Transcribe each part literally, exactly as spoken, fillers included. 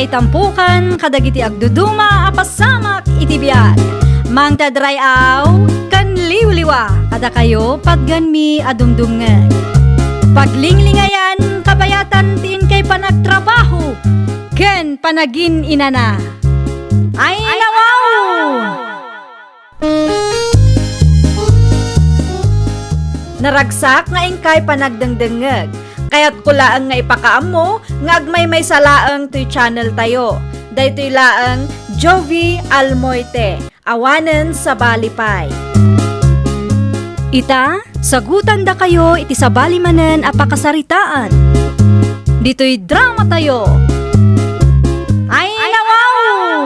Itampukan kadagiti agduduma a pasamak iti biag. Mangted ray-aw ken liwliwa kadakayo patganmi a dumdumngeg. Paglinglingayan kabayatan ti inkay panagtrabaho ken panagin-inana. Ay, nawaw! Naragsak nga inkay panagdengdengngeg. Kayatko laeng nga ipakaammo nga agmaymaysa laeng toy channel tayo. Daytoy laeng Jovie Almoite, awanen sabali pay. Ita, sagutandakayo iti sabali manen a pakasaritaan. Ditoy drama tayo. Ay, nawaw!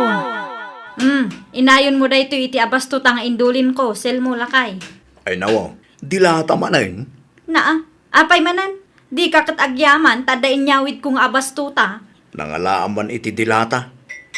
Hmm, inayonmo daytoy iti abastota nga indulinko, Selmo, lakay. Ay, nawaw. Dilata manen? Naa, apay manen? Dika ket agyaman ta adda inyawidko nga abastota. Nangalaam man iti dilata.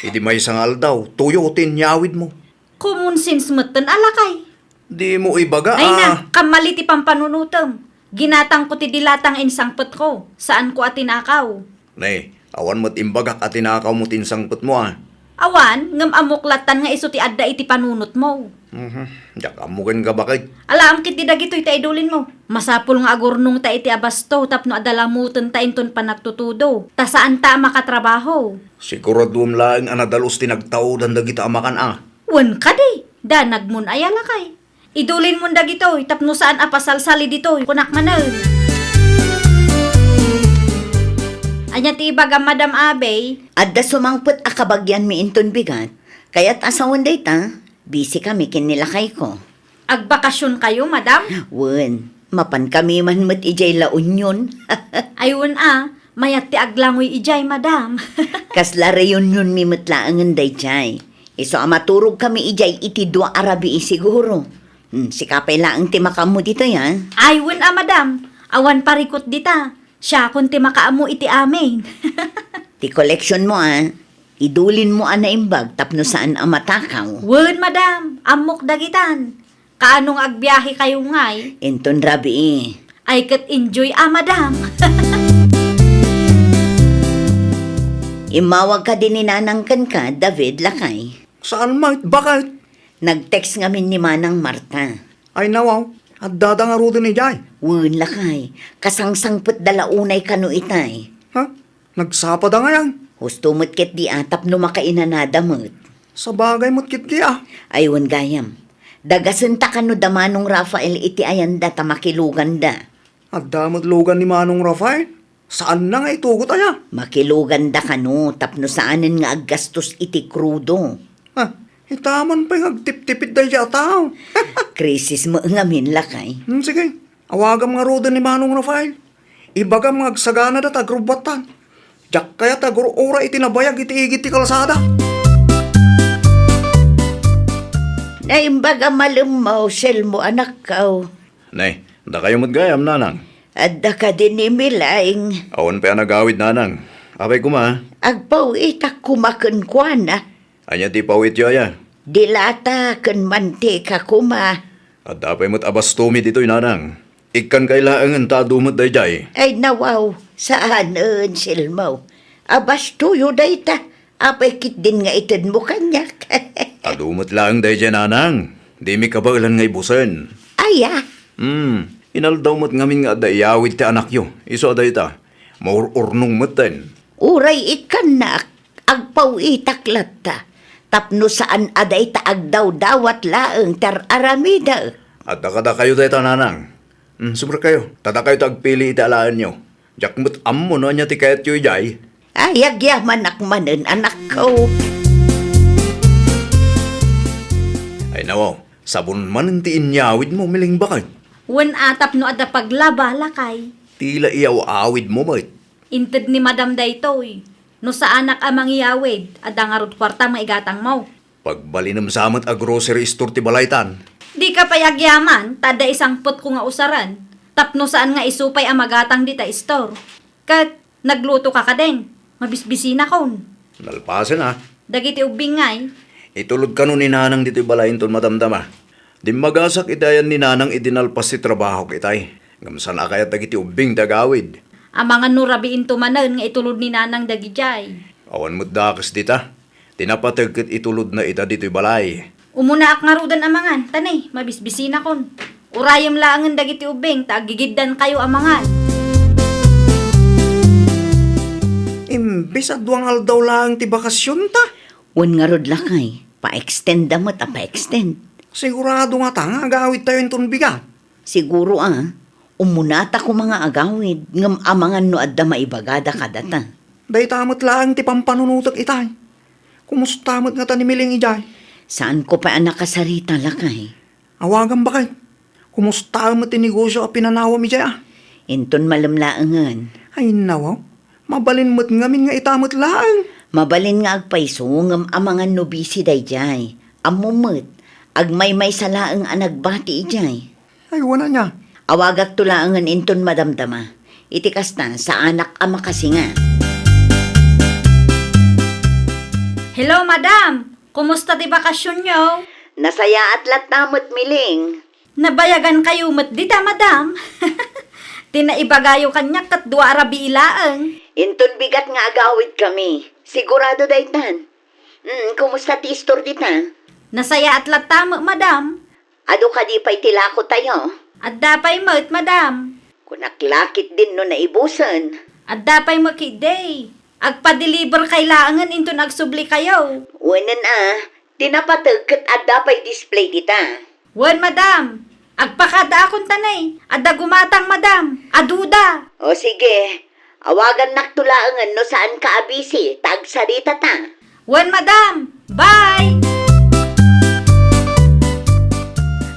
Idi maysa nga aldaw, tuyo ti inyawidmo. Common sense metten a, lakay. Dimo ibaga, Ay na, ah. Kammali ti pampanunotem. Ginatangko ti dilata nga insangpetko. Saanko a tinakaw. Ne, awan met imbagak a tinakawmo ti insangpetmo, a. Awan, ngem ammok lattan nga isu ti adda iti panunotmo. Mhm. Diak ammo ken ka baket. Alaam ketdi dagitoy ta idulinmo. Masapul nga agurnongta iti abasto tapno adda lamutenta inton panagtutudo. Ta saanta a makatrabaho. Siguraduem laeng a nadalus ti nagtaudan dagita a makan, a. Wen kadi, danagmon aya, lakay. Idulinmon dagitoy tapno saan a pasalsali ditoy, kunak manen. Ania ti ibagam, Madam Abey? Adda sumangpet a kabagianmi inton bigat. Kayat a sawen dayta, busy kami ken ni lakayko. Agbakasionkayo, Madam? Wen, mapankami man met idiay La Union. Ay, wen a, mayat ti aglangoy idiay, Madam. Kasla reunionmi met laengen daydiay. Isu a maturogkami idiay iti dua a rabii siguro. Hmm, sika pay laeng ti makaammo ditoy, a? Ay, wen a, madam. Awan parikut dita. Siakon ti makaammo iti amin. Ti koleksionmo, a? Idulinmo a naimbag tapno saan a matakaw. Wen, madam. Ammok dagitan. Kaano nga agbiahekayo ngay? Inton rabii. Ay, ket enjoy a, madam. Immawag kadi ni Nanang kenka, David, lakay? Saan met, baket? Nag-text ngamin ni Manang Marta. Ay, nawaw, addada ngaruden idiay? Wen, lakay, kasangsangpetda la unay kano itay. Ha? Nagsapada ngayan? Husto met ketdi a tapno makainanada met. Sabagay met ketdi a. Ay, wen gayam. Dagasenta kano da Manong Rafael iti ayanda ta makiluganda. Adda met lugan ni Manong Rafael? Saanna nga itugot aya? Makiluganda kano tapno saanen nga aggastos iti krudo. Ah, itaman pay nga agtiptipid daydiay a tao. Krisis met ngamin, lakay. Hmm, sige. Awagam ngaruden ni Manong Rafael. Ibagam nga agsaganada ta agrubbuatan. Diak kayat a agur-uray iti nabayag iti igid ti kalsada. Naimbag a malemmo, Selmo, anakko. Ne, dakayo met gayam, Nanang. Adda kadi ni Milaing? Awan pay a nagawid, Nanang. Apay koma? Agpaw-itak koma kenkuana. Ania ti paw-ityo aya? Dilata ken mantika koma. Adda pay met a bastomi ditoy, Nanang. Ikkankay laengen ta adu met daydiay. Ay, nawaw, saanen, Selmo. A bastoyo dayta. Apay ketdin nga itedmo kaniak? Adu met laeng daydiay, Nanang. Dimi kabaelan nga ibusen. Aya? Hmm, inaldaw met ngamin nga adda iyawid ti anakyo. Isu a dayta, maur-urnong metten. Uray ikkannak, agpaw-itak latta, tapno saan a dayta agdawdawat laeng ti ar-aramidek. Adda kadakayo dayta, Nanang. Hmm, subrakayo, ta dakayo ti agpili iti alaenyo. Diak met ammo no ania ti kayatyo idiay. Ay, agyamanak manen, anakko. Ay, nawaw, sabon manen ti inyawidmo, Milaing baket. Wen a tapno adda paglaba, lakay. Ti la iyaw-awidmo met. Inted ni madam daytoy. No saanak a mangiyawid, adda ngarud kuartam nga igatangmo. Pagbalinem sa met a grocery store ti balaytan. Dika pay agyaman, ta adda isangpetko nga usaren, tapno saan nga isu pay a magatang dita store. Ket naglutoka kadin, mabisbisinakon. Nalpasen a. Dagiti ubbing ngay? Itulod kano ni Nanang ditoy balay inton madamdama. Dimmagasak iti ayan ni Nanang idi nalpas ti trabahok itay. Ngem saan a kayat dagiti ubbing ti agawid. Amangan no rabiinto manen nga itulod ni Nanang dagidiay. Awan met dakes dita. Ti napateg ket itulodna ita ditoy balay. Umunaak ngaruden a mangan, ta ne, mabisbisinakon. Urayem laengen dagiti ubbing, ta aggigiddankayo a mangan. Imbes a dua nga aldaw laeng ti bakasionta. Wen ngarud lakay, pa-extenda met a pa-extend. Sigurado ngata nga agawidtayo inton bigat? Siguro a, umunata koma nga agawid, ngem amangan no adda maibagada kadata. Dayta met laeng ti pampanunotek itay. Kumusta met ngata ni Miling idiay? Saanko pay a nakasarita, lakay. Awagam, baket. Kumusta met ti negosio a pinanawam idiay, a? Inton malem laengen. Ay, nawaw. Mabalin met ngamin nga ita met laeng. Mabalin nga agpayso, ngem amangan no busy daydiay. Ammom met, agmaymaysa laeng a nagbati idiay. Ay, wen ania. Awagakto laengen inton madamdama. Iti kasta, saanak a makasinga. Hello, madam! Kumusta ti bakasionyo? Nasayaat latta met, Miling. Nabayagankayo met dita, madam. Ti naibagayo kaniak ket dua a rabii laeng. Inton bigat nga agawidkami. Sigurado daytan. Mm, kumusta ti istor dita? Nasayaat latta met, madam. Adu kadi pay ti lakotayo? Adda pay met, madam. Kunak la ketdin no naibusen. Adda pay met ketdi. Agpadeliverkay laengen inton agsublikayo. Wenen a, ti napateg ket adda pay display dita. Wen, madam. Agpakadaakon ta ne. Adda gumatang, madam. Aduda. O sige, awagannakto laengen no saanka a busy, ta agsaritata. Wen, madam. Bye!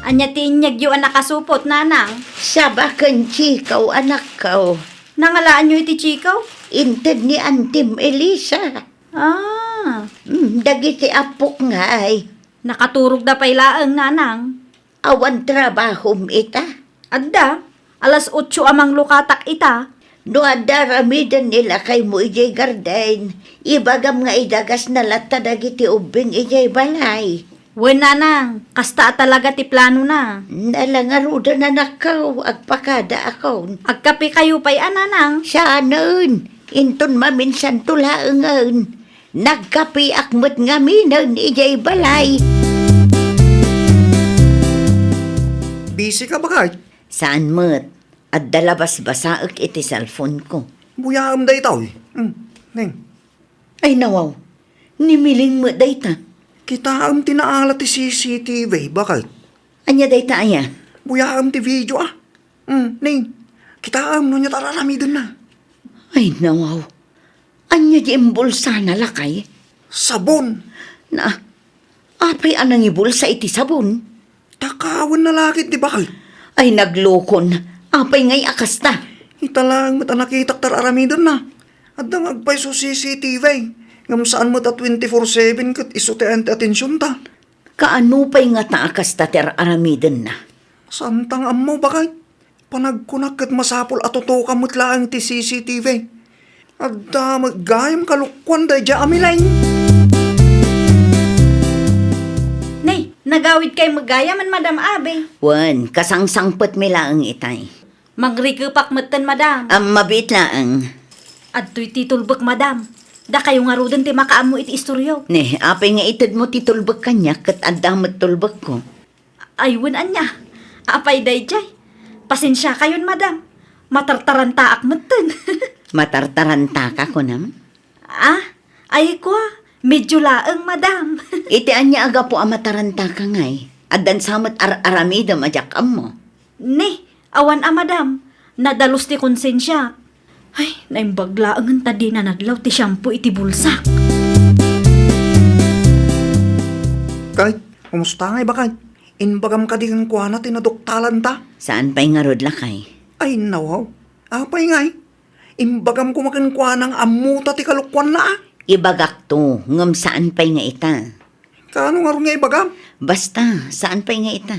Ania ti inyegyo a nakasupot, nanang? Saba ken chikaw, anakko. Nangalaanyo iti chikaw? Inted ni Antim Elisa. Ah. Mm, dagiti appok ngay. Nakaturogda pay laeng, nanang. Awan trabahom ita? Adda. Alas otso a manglukatak ita. No adda aramiden ni lakaymo idiay garden, ibagam nga idagasna latta dagiti ubbing idiay balay. Wen, nanang, kasta a talaga ti planona. Nala ngaruden, anakko, agpakadaakon. Agkapekayo pay a, nanang? Saanen, inton maminsanto laengen. Nagkapeak met ngaminen idiay balay. Busy ka, baket? Saan met. Adda la basbasaek iti cellphone-ko. Buyaem daytoy. Hmm, Neng. Ay, nawaw. Ni Miling met dayta. Kitaem ti naala ti C C T V, baket. Ania dayta aya? Buyaem ti video, a. Hmm, Neng. Kitaem no ania ti ar-aramidenna. Ay, nawaw. Ania di imbulsana, lakay? Sabon. Na, apay a nangibulsa iti sabon? Takawenna la ketdi, baket. Ay, naglokon. Apay ngay a kasta? Ita laeng met a nakitak ti ar-aramidenna. Adda nga agpayso C C T V. Ngem saan met a twenty-four seven ket isu ti ayan ti atensionta. Kaano pay ngata a kasta ti ar-aramidenna? Saanta nga ammo, baket. Panagkunak ket masapul a tutukan met laeng ti C C T V. Adda met gayam kalukkuan daydiay a Miling. Nay, nagawidkay met gayam, Madam Abe. Wen, kasangsangpetmi laeng itay. Mangrikepak metten, Madam. Am, mabiit laeng. Adtoy ti tulbek, Madam. Dakayo ngaruden ti makaammo iti istoryo. Ne, apay nga itedmo ti tulbek kaniak ket adda met tulbekko. Ay, wen ania. Apay daydiay? Pasensiakayon, Madam. Matartarantaak metten. Matartarantaka, kunam? Ah, ay kua, medyo laeng, Madam. Iti ania a gapu a matarantaka ngay? Addan sa met ar-aramidem a diak ammo. Ne, awan a, Madam. Nadalus ti konsensiak. Ay, naimbag laengen ta dina nadlaw ti shampoo iti bulsak. Kay, kumusta ngay, baket? Imbagam kadi kenkuana ti naduktalanta? Saan pay ngarud, lakay? Ay, nawaw. Apay ngay? Imbagam koma kenkuana nga ammota ti kalukkuanna, a? Ibagakto, ngem saan pay nga ita. Kaano ngarud nga ibagam? Basta, saan pay nga ita.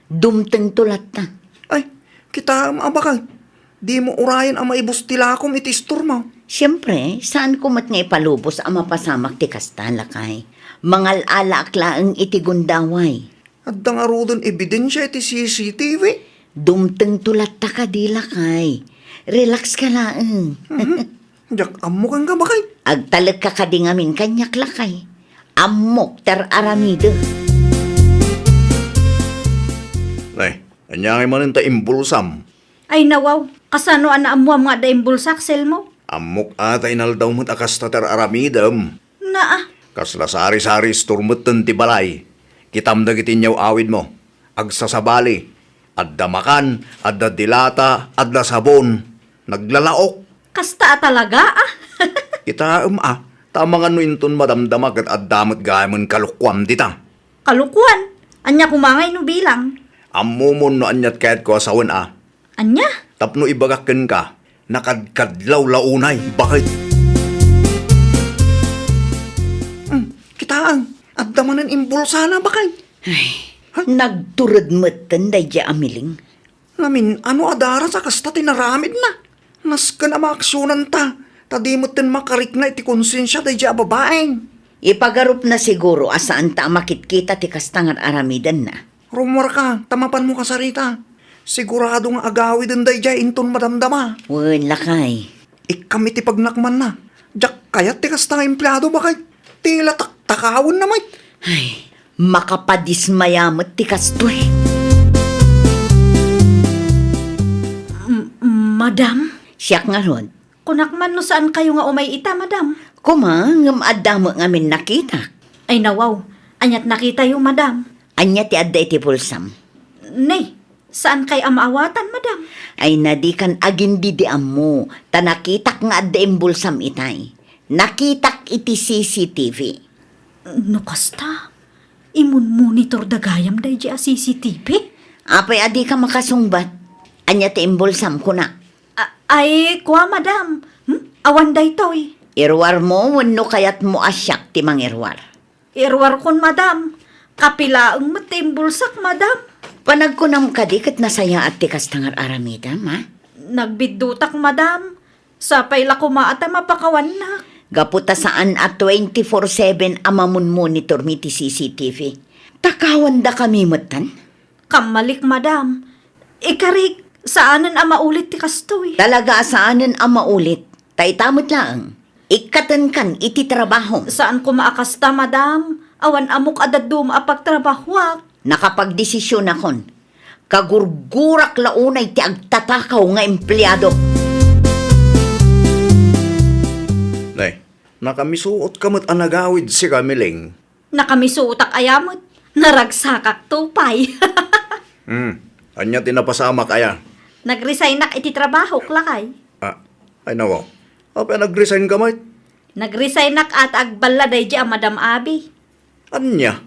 Dumtengto latta. Ay, kitaem a, baket. Dimo urayen a maibus ti lakom iti istormo. Siempre, saanko met nga ipalubos a mapasamak ti kasta, lakay. Mangal-alaak laeng iti gundaway. Adda ngaruden ebidensia iti C C T V. Dumtengto latta kadi, lakay. Relax ka laeng. Mhm. Diak ammo kenka, baket. Agtalekka kadi ngamin kaniak, lakay. Ammok ti ar-aramidek. Nay, ania ngay manen ta imbulsam? Ay, nawaw, kasano a naammoam nga adda imbulsak, Selmo? Ammok a ta inaldaw met a kasta ti ar-aramidem. Naa. Kasla sari-sari store metten ti balay. Kitam dagiti inyaw-awidmo. Agsasabali. Adda makan, adda dilata, adda sabon. Naglalaok. Kasta a talaga, ah? Kitaem, ah. Ta amangan no inton madamdama ket adda met gayamen kalokuam dita. Kalokuan? Ania koma ngay no bilang? Ammomon no aniat kayatko a sawen, ah. Ania? Tapno ibagak kenka, nakadkadlaw la unay, baket. Hmm, kitaem, adda manen imbulsana, baket. Ay, nagtured metten daydiay a Miling. Ngamin, ano a daras a kasta ti naramidna? Nasken a maaksionanta, ta di metten makarikna iti konsensia daydiay a babaeng. Ipagarupna siguro a saanta a makitkita ti kasta nga ar-aramidenna. Rummuarka, ta mapanmo kasarita. Sigurado nga agawiden daydiay inton madamdama. Wen, lakay. Ikkam iti pagnakmanna. Diak kayat ti kasta nga empleado, baket. Ti la taktakawenna met. Ay, makapadismaya met ti kastoy. M-, madam? Siak ngarud. Kunak man no saankayo nga umay ita, madam. Kuma, ngem adda met ngamin nakitak. Ay, nawaw. Aniat nakitayo, madam? Ania ti adda iti bulsam? Nay, saankay a maawatan, madam? Ay, nadikan agindidiammo, ta nakitak nga adda imbulsam itay. Nakitak iti C C T V. No kasta, imunmonitor da gayam daydiay a C C T V? Apay a dika makasungbat? Ania ti imbulsam, kunak? A-, ay, kua, madam. Hmm? Awan daytoy. Iruarmo wenno kayatmo a siak ti mangiruar? Iruarkon, madam. Kapilaeng met ti imbulsak, madam. Panagkunam kadi ket nasayaat ti kasta nga ar-aramidem, ha? Nagbiddutak, madam. Sapay la koma a ta mapakawannak. Gapu ta saan a twenty-four seven a mamunmonitormi ti C C T V. Takawandakami metten? Kammalik, madam. Ikarik, saanen a maulit ti kastoy. Talaga a saanen a maulit. Ta ita met laeng, ikkatenkan iti trabahom. Saan koma a kasta, madam. Awan ammok a dadduma a pagtrabahoak. Nakapagdesisionakon. Kagurgurak la unay ti agtatakaw nga empleado. Nay, nakamisuotka met a nagawid sika, Miling. Nakamisuotak aya met. Naragsakakto pay. Hmm. Ania ti napasamak aya? Nagresignak iti trabahok, lakay. Ah, ay nawaw. Apay a nagresign ka met? Nagresignak a ta agballa daydiay a Madam Abi. Ania?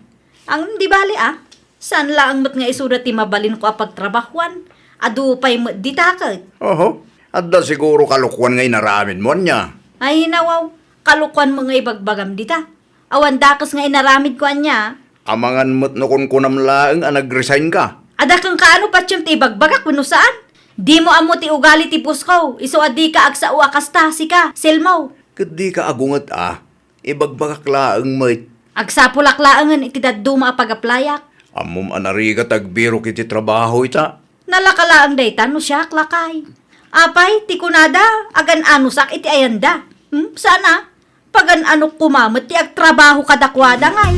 Ang di bali, ah. Saan laeng met nga isuda ti mabalinko a pagtrabahuan? Adu pay met dita ket. Oho. Adda siguro kalokuan nga inaramidmo, ania? Ay, nawaw. Kalokuan met nga ibagbagam dita. Awan dakes nga inaramidko, ania? Amangan met no kunkunam laeng a nag-resign ka. Adda kenka ano patiem ti ibagbagak wenno saan? Dimo ammo ti ugali ti boss ko, isu a dika agsao a kasta, sika, Selmo. Ket dika agunget a, ibagbagak laeng met. Agsapulak laengen iti dadduma a pagaplayak. Ammom a narigat agbirok iti trabaho ita. Nalaka laeng dayta no siak, lakay. Apay, ti kunada, agan-anosak iti ayanda. Hmm, saan a? Pagan-anok koma met ti agtrabaho kadakuada ngay.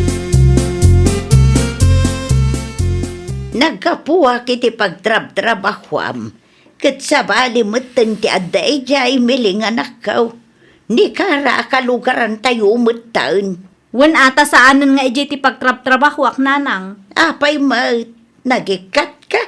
Naggapuak iti pagtrabtrabahuam, ket sabali metten ti adda idiay Miling, anakko. Nikara a kalugarantayo metten. Wen a ta saanen nga idiay ti pagtrabtrabahuak, nanang. Apay met, nagikkatka?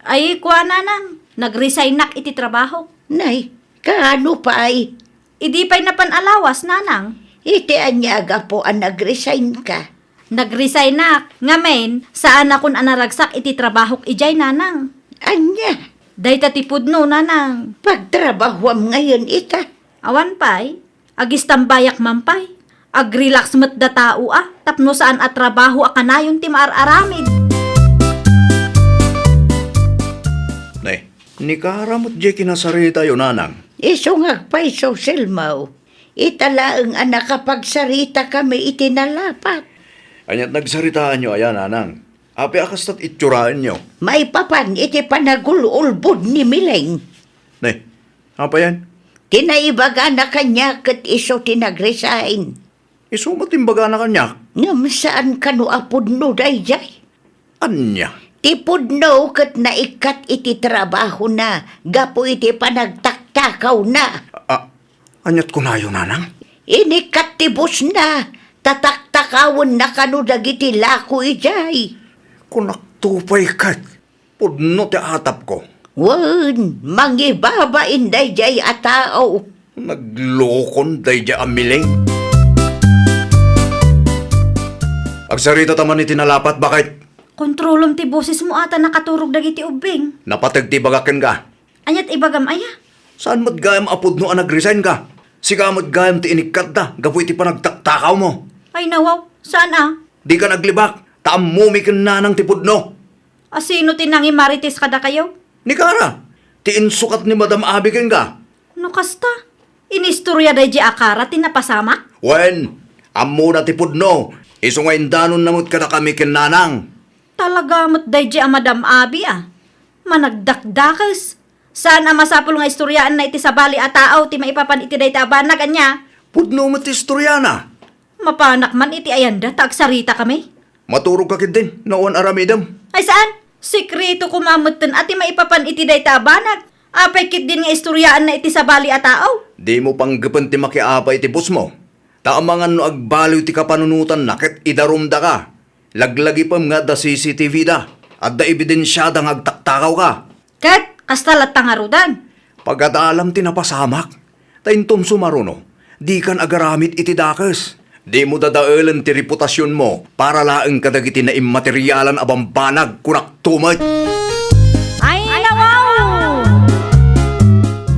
Ay, kua, nanang, nagresignak iti trabahok. Nay, kaano pay? Idi pay napan a lawas, nanang. Iti ania a gapu a nagresign ka? Nagresignak, ngamin, saanakon a naragsak iti trabahok idiay, nanang. Ania? Dayta ti pudno, nanang. Pagtrabahuam ngayen ita? Awan pay. Agistambayak man pay. Agrelax met da tao a, tapno saan a trabaho a kanayon ti maar-aramid. Nay, nikara met diay kinasaritayo, nanang. Isu nga agpayso, Selmo. Ita laeng a nakapagsaritakami iti nalapat. Aniat nagsaritaanyo aya, nanang? Apay a kastat itsuraenyo? Maipapan iti panagul-ulbod ni Miling. Nay, apayan? Ti naibagana kaniak ket isu ti nag-resign. Isu met imbagana kaniak? Ngem saan kano a pudno daydiay. Ania? Ti pudno ket naikkat iti trabahona gapu iti panagtaktakawna. A-, aniat kunayo, nanang? Inikkat ti bosna, ta taktakawenna kano dagiti lako idiay. Kunakto pay ket, pudno ti atapko. Wen, mangibabain daydiay a tao. Naglokon daydiay a miling. Agsarita ta man iti nalapat, baket. Kontrolem ti bosesmo a ta nakaturog dagiti ubbing. Napateg ti ibagak kenka. Aniat ibagam aya? Saan met gayam a pudno a nag-resign ka? Sika met gayam ti inikkatda gapu iti panagtaktakawmo. Ay, nawaw, saan a? Dika naglibak, ta ammomi ken nanang ti pudno. A sino ti nangimarites kadakayo? Ni Kara, ti insukat ni Madam Abi kenka. No kasta, inistorya daydiay a Kara ti napasamak? Wen, ammona ti pudno, isu nga indanonna met kadakami ken nanang. Talaga met daydiay a Madam Abi a. Managdakdakes. Saan a masapul nga istoryaanna iti sabali a tao ti maipapan iti dayta a banag, ania? Pudno met ti istoriana. Mapanak man iti ayanda ta agsaritakami. Maturogka ketdin, no awan aramidem. Ay saan? Sekreto koma metten a ti maipapan iti dayta a banag. Apay ketdin nga istoryaanna iti sabali a tao? Dimo panggepen ti makiapa iti bosmo. Ta amangan no agbaliw ti kapanunotanna ket idarumdaka. Laglagipem nga adda C C T V da. Adda ebidensiada nga agtaktakawka. Ket kasta latta ngaruden. Pagadalam ti napasamak. Ta inton sumaruno, dikan agaramid iti dakes. Dimo dadaelen ti reputasionmo para laeng kadagiti naimmaterialan a bambanag, kunakto met. Ay, nawaw!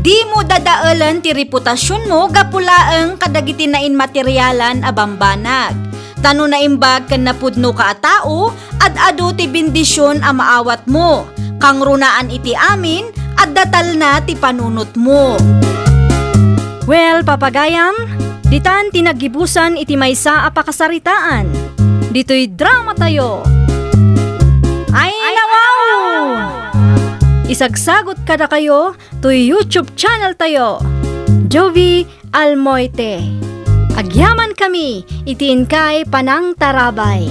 Dimo dadaelen ti reputasionmo gapu laeng kadagiti naimmaterialan a bambanag. Ta no naimbag ken napudnoka a tao, ad-adu ti bendision a maawatmo. Kangrunaan iti amin, adda talna ti panunotmo. Well, papagayam, ditan ti naggibusan iti maysa a pakasaritaan. Ditoy dramatayo. Ay, nawaw! Isagsagot kadakayo toy YouTube channel tayo. Jovi Almoite. Agyamankami iti inkay panangtarabay.